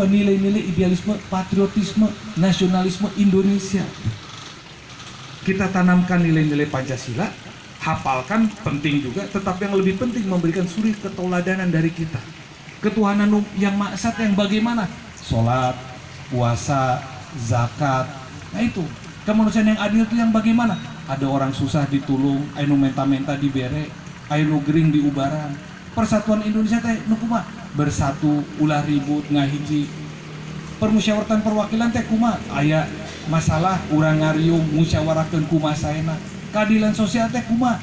Nilai-nilai idealisme, patriotisme, nasionalisme Indonesia. Kita tanamkan nilai-nilai Pancasila, hafalkan penting juga, tetapi yang lebih penting memberikan suri keteladanan dari kita. Ketuhanan yang Maha Esa yang bagaimana? Sholat, puasa, zakat. Nah, itu. Kemanusiaan yang adil itu yang bagaimana? Ada orang susah ditulung, anu menta-menta dibere, anu gering diubaran. Persatuan Indonesia teh nu kumaha? Bersatu, ulah ribut, ngahiji. Permusyawaratan perwakilan teh kumaha? Aya masalah urang ngariung, musyawarahkeun kumaha saena. Keadilan sosial teh kumaha?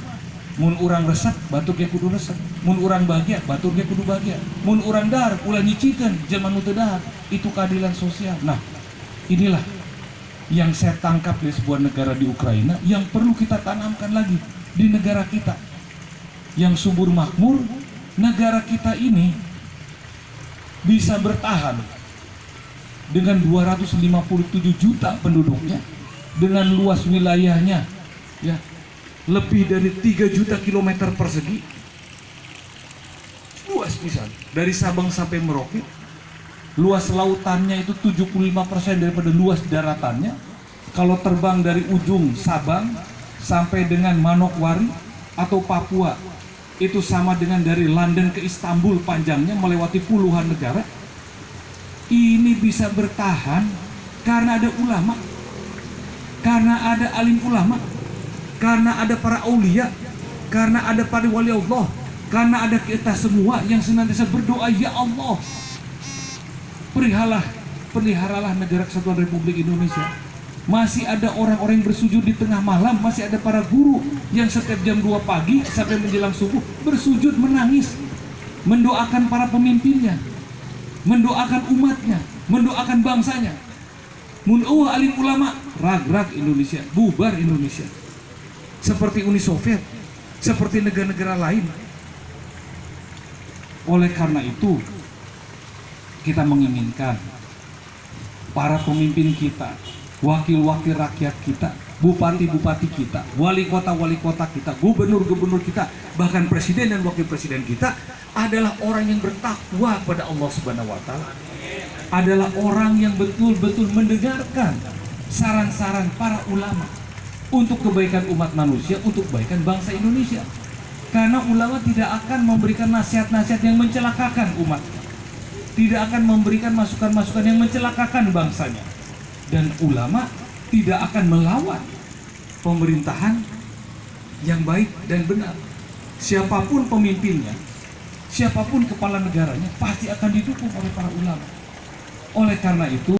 Mun urang resep, batur ge kudu resep. Mun urang bahagia, batur ge kudu bahagia. Mun urang dahar, ulah nyicikeun jelema nu teu dahar. Itu keadilan sosial. Nah, inilah yang saya tangkap di sebuah negara di Ukraina yang perlu kita tanamkan lagi di negara kita. Yang subur makmur, negara kita ini bisa bertahan dengan 257 juta penduduknya, dengan luas wilayahnya ya lebih dari 3 juta kilometer persegi, luas pisan dari Sabang sampai Merauke. Luas lautannya itu 75% daripada luas daratannya. Kalau terbang dari ujung Sabang sampai dengan Manokwari atau Papua, itu sama dengan dari London ke Istanbul panjangnya, melewati puluhan negara. Ini bisa bertahan karena ada ulama, karena ada alim ulama, karena ada para aulia, karena ada para wali Allah, karena ada kita semua yang senantiasa berdoa, "Ya Allah, peliharalah Negara Kesatuan Republik Indonesia." Masih ada orang-orang yang bersujud di tengah malam, masih ada para guru yang setiap jam 2 pagi sampai menjelang subuh bersujud menangis, mendoakan para pemimpinnya, mendoakan umatnya, mendoakan bangsanya. Mun euweuh alim ulama, rag-rag Indonesia, bubar Indonesia. Seperti Uni Soviet, seperti negara-negara lain. Oleh karena itu, kita menginginkan para pemimpin kita, wakil-wakil rakyat kita, bupati-bupati kita, wali kota-wali kota kita, gubernur-gubernur kita, bahkan presiden dan wakil presiden kita adalah orang yang bertakwa kepada Allah Subhanahu wa taala. Adalah orang yang betul-betul mendengarkan saran-saran para ulama untuk kebaikan umat manusia, untuk kebaikan bangsa Indonesia. Karena ulama tidak akan memberikan nasihat-nasihat yang mencelakakan umat. Tidak akan memberikan masukan-masukan yang mencelakakan bangsanya. Dan ulama tidak akan melawan pemerintahan yang baik dan benar. Siapapun pemimpinnya, siapapun kepala negaranya, pasti akan didukung oleh para ulama. Oleh karena itu,